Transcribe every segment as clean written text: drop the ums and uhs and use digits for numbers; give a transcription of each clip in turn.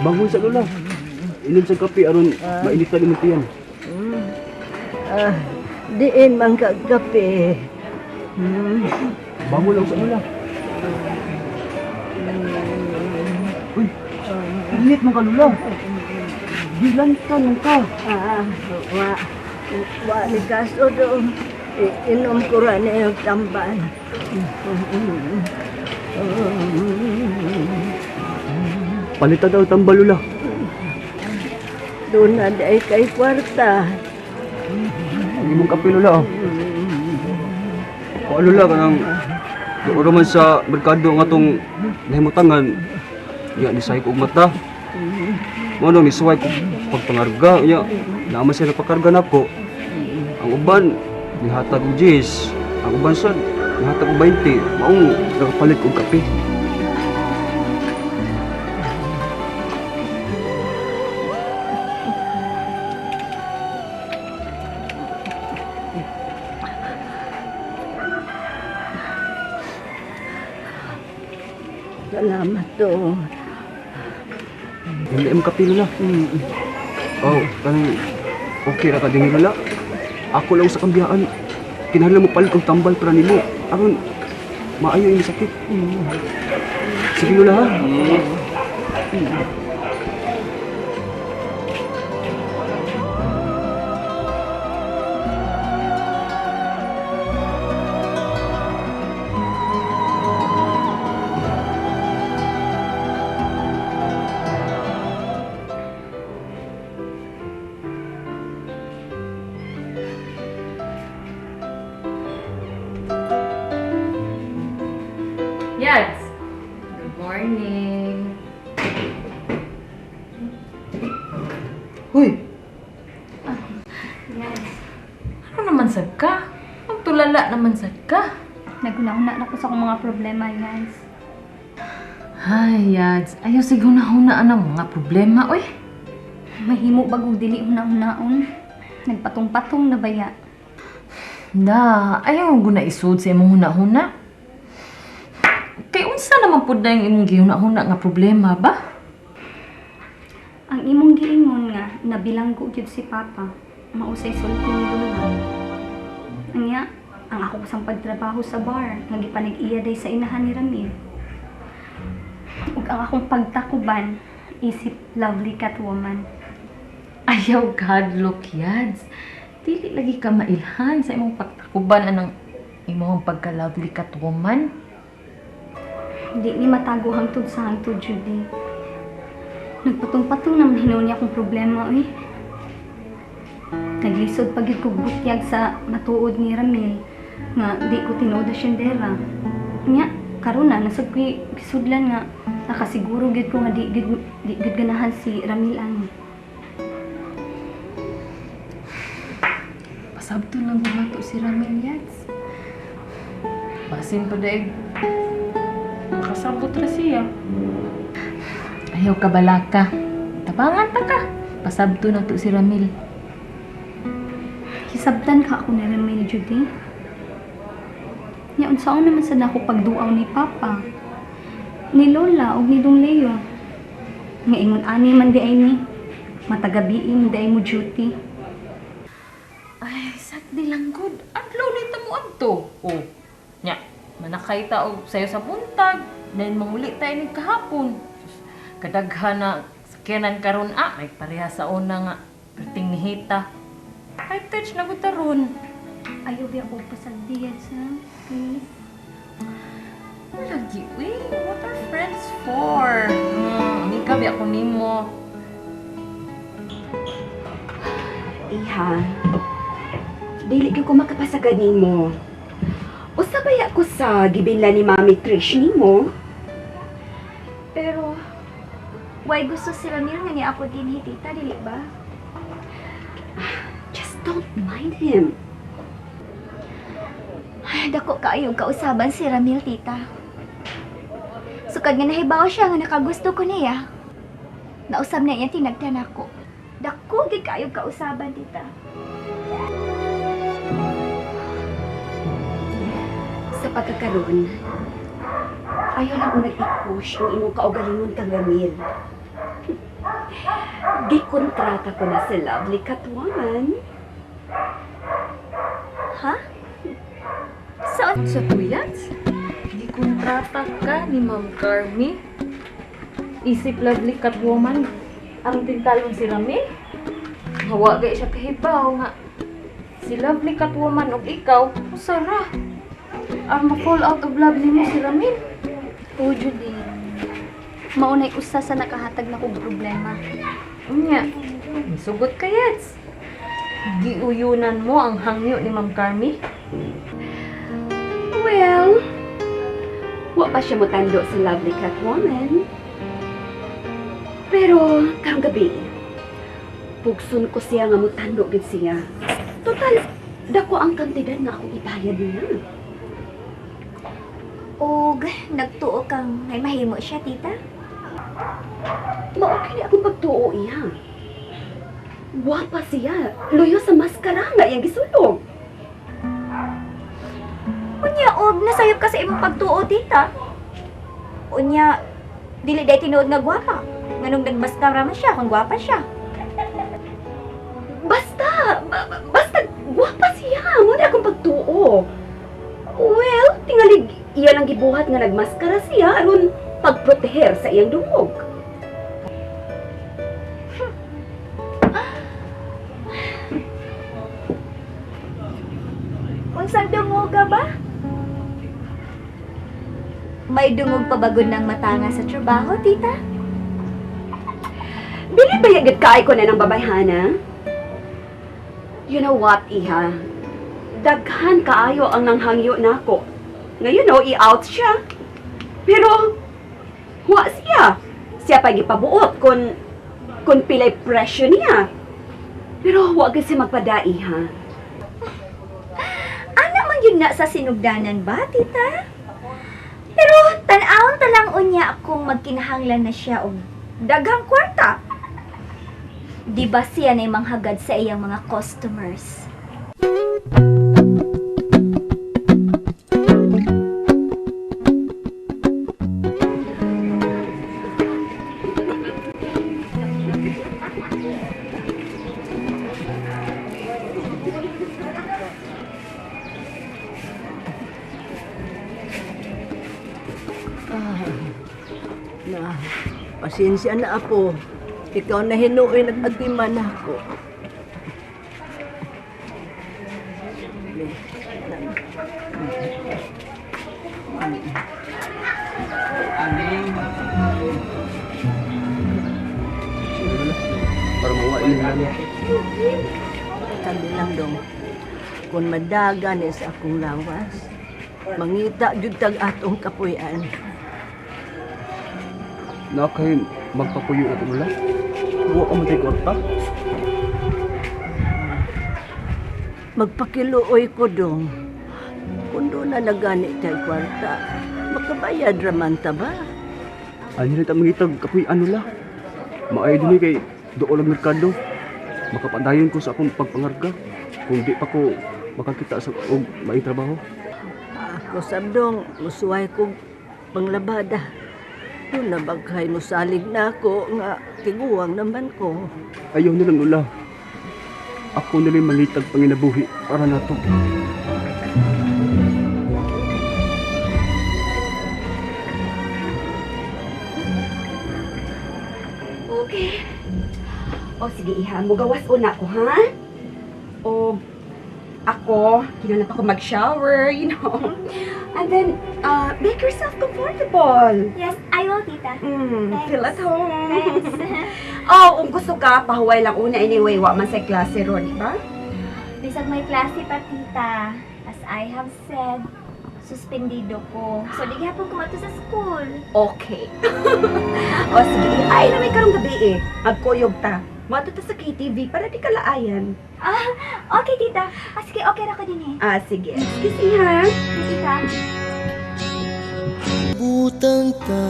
Bangon sa Lola. Inom sa kape aron mainitan imong tiyan. Ah, diin man ka kape. Bangon lang sa Lola. Uy, init man ka Lola. Gilantan man ka. Ah, wa wa ni kaso do. Inom ko ra ni og tambal. Palitan daw tambal Lola. Doon na day kay kwarta. Ang imong kape Lola. Oh. Kuan Lola kanang doon man sa merkado nga tong nahimutangan. Ya nisay ko og mata. Mao nang nisuway ko pagpangarga nya. Naa man siya napakarga nako. Ang uban nihatag og 10, ang uban sad nihatag og 20. Maong nakapalit og kape. Salamat do. Hindi mo kape Lola. Oh, kanang okay ra ka dinhi Lola. Ako lang sa kambiyaan. Kinahanglan mo palit og tambal para nimo. Aron maayo imong sakit. Sige Lola ha. Yads! Good morning! Hoy, Yes. Ano naman sad ka? Ang tulala naman sad ka. Naghuna-huna na ko sa akong mga problema, Yans. Ay, Yads. Ayaw sig huna-hunaan ang mga problema, oy. Mahimo bagong dili huna-hunaon. Nagpatong-patong na baya. Da, ayaw ko na isud sa imong huna-huna. Kay unsa naman pud na yung imong gihuna-huna nga problema ba? Ang imong giingon nga nabilanggo gyud si Papa, mausay sulti ni Lola. Anya, ang ako sang pagtrabaho sa bar, nga gipanig-iya day sa inahan ni Ramil. Ug ang akong pagtakuban, isip lovely Catwoman. Ayaw kadlok, Yads. Dili lagi ka mailhan sa imong pagtakuban anang imong pagka-lovely Catwoman. Di ni matago hangtod sa hangtod, Judy. Nagpatong-patong naman hinuon niya akong problema, uy. Naglisod pag ko butyag sa matuod ni Ramil nga di ko tinuod asyendera. Nya, karon na nasad ko'y gisudlan nga nakasiguro gyud ko nga di gyud ganahan si Ramil ani. Pasabto lang gumato si Ramil, Yads. Basin pa daig. Makasabot ra siya. Ayaw ka balaka. Tabangan ta ka. Pasabto na to si Ramil. Hisabtan ka ako ni Ramil, Judy. Nya unsaon naman sad ako pagduaw ni Papa, ni Lola ug ni Dong Leo. Nga ingon ani man di ay ni. Matagabi man di ay mo duty. Ay, sakdi lang good. Adlaw na ito mo adto. Oh. Nya, manakay ta og sayo sa buntag. Then manguli tayo ni kahapon. Sus, kadaghan na sakyanan karon ah, may pareha sa una nga perting nihita. High touch na gud ron. Ayaw biya ko pasagdiyan sa, please. Lagi, uy, what are friends for? Amiga biya ko nimo. Iha, dili gyud ko makapasagad nimo. Usa baya ko sa gibinla ni Mami Trish nimo? Pero, why gusto si Ramil nga niya ako dinhi, tita, dili ba? Just don't mind him. Ay, dako kaayo kausaban si Ramil, tita. Sukad nga nahibaw siya nga nakagusto ko niya. Nausab na niya tinagtan ako. Dako gid kaayo kausaban, tita. Sa pagkakaroon, ayaw lang unang i-push ang imong kaugalingon kang Ramil. Gikontrata ko na si Lovely Catwoman. Ha? Sa tuyat? Gikontrata ka ni Ma'am Carmi. Isip Lovely Catwoman. Ang tintalon si Ramil. Hawa gay siya kahibaw nga. Si Lovely Catwoman og ikaw, usara. Ang ma-fall out of love nimo si Ramil. O, Judy. Maunay usa sa nakahatag na kong problema. Unya, sugot ka yets. Giuyunan mo ang hangyo ni Ma'am Carmi. Well, wa pa siya motando sa Lovely Catwoman. Pero, karong gabi, pugson ko siya nga motando gid siya. Total, dako ang kantidad nga akong ibayad niya. Og nagtuo kang may mahimo siya, tita? Mao kini akong pagtuo iya. Wapa siya, luyo sa maskara nga iyang gisulong. Unya, og nasayop ka sa imong pagtuo, tita. Unya, dili day tinuod nga gwapa. Nganong nagmaskara man siya kung gwapa siya. Basta, basta gwapa siya. Mo na akong pagtuo. Well, tingalig iya lang gibuhat nga nagmaskara siya aron pagproteher sa iyang dungog. Unsang dungog ka ba? May dungog pa bagod ng matanga sa trabaho, tita? Bili ba yagad kaay ko na ng babayhana? You know what, iha? Daghan kaayo ang nanghangyo nako. Ngayon, no, i-out siya. Pero, wa siya. Siya pa gipabuot kung pilay presyo niya. Pero wa kasi magpadai, ha? Ano man yun na sa sinugdanan ba, tita? Pero tan-awon ta lang unya kung magkinahanglan na siya og daghang kwarta. Di ba siya na'y manghagad sa iyang mga customers? Na, pasensya na apo. Ikaw na hinuoy nag-atiman ako. Para mawa ini lang. Sabi lang dong, kung madagan ni sa akong lawas, mangita jud tag atong kapuy-an. Na kay magpapuyo na tumula. Wa ka man tay kwarta. Magpakiluoy ko dong. Kung doon na nagani tay kwarta, makabayad raman ta ba? Ani ra ta mangitag kapuy-an nula. Maayo dinhi kay duol ang merkado. Makapadayon ko sa akong pagpangarga. Kung di pa ko makakita sa og maayong trabaho. Ako sabdong, musuway ko panglabada. Doon na baghay musalig na ako nga tiguang naman ko. Ayaw nilang nula. Ako nila mangitag panginabuhi para nato. Okay. O sige, iha, mugawas una ko, ha? O ako, kinahanglan pa ko mag-shower, you know. And then, make yourself comfortable. Yes, I will, tita. Thanks. Feel at home. Thanks. Oh, kung gusto ka, pahuway lang una anyway, wa man sa klase ron, di ba? Bisag may klase pa, tita. As I have said, suspendido ko. So, di gihapon ko mato sa school. Okay. O sige, ay na may karong gabi eh. Magkuyog ta. Mato ta sa KTV para di ka laayan. Okay, tita. Ah, sige, okay ra ko din eh. Ah, sige. Excuse me, ha? Tita. Butang ta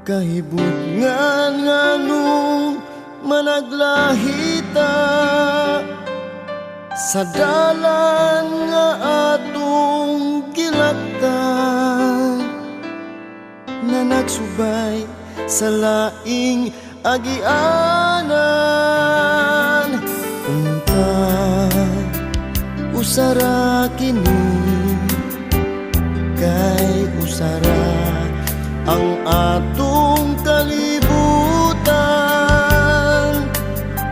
kahibutngan nganong managlahita sa dalan nga atong gilaktan na nagsubay sa laing agianan. Unta usara kini, kay usara ang atong kalibutan.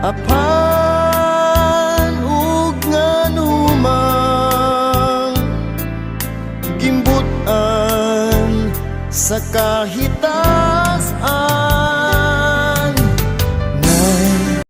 Apan ug nganumang gimbutan sa kahitanan.